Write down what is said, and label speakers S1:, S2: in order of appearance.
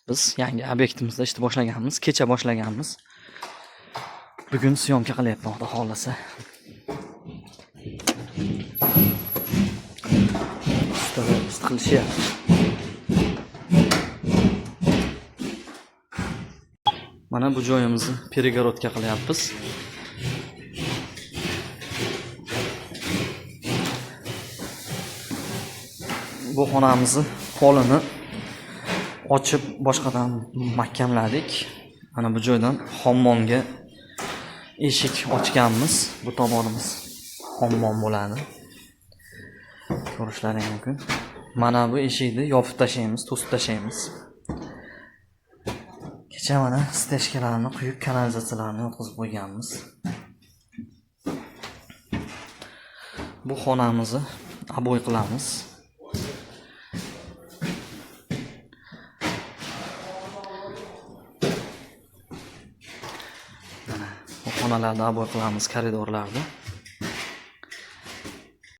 S1: Biz yangi obyektimizda ishni boshlaganmiz, kecha boshlaganmiz. Bugun syomka qilyapman, Xudo xohlasa. Ustalar ist qilishyapti. Mana bu joyimizni перегородка qilyapmiz. Bu xonamizni polini ochib boshqadan mahkamladik. Mana bu joydan hammomga eshik ochganmiz. Bu tomonimiz hammom bo'ladi. Ko'rishlaring mumkin. Mana bu eshikni yopib tashlaymiz, to'sib tashlaymiz. Kecha mana steshkalarni quyib, kanalizatsiyalarni yotqizib qo'yganmiz. Bu xonamizni oboy qilamiz. Mana bu xonalarni oboy qilamiz, koridorlarni.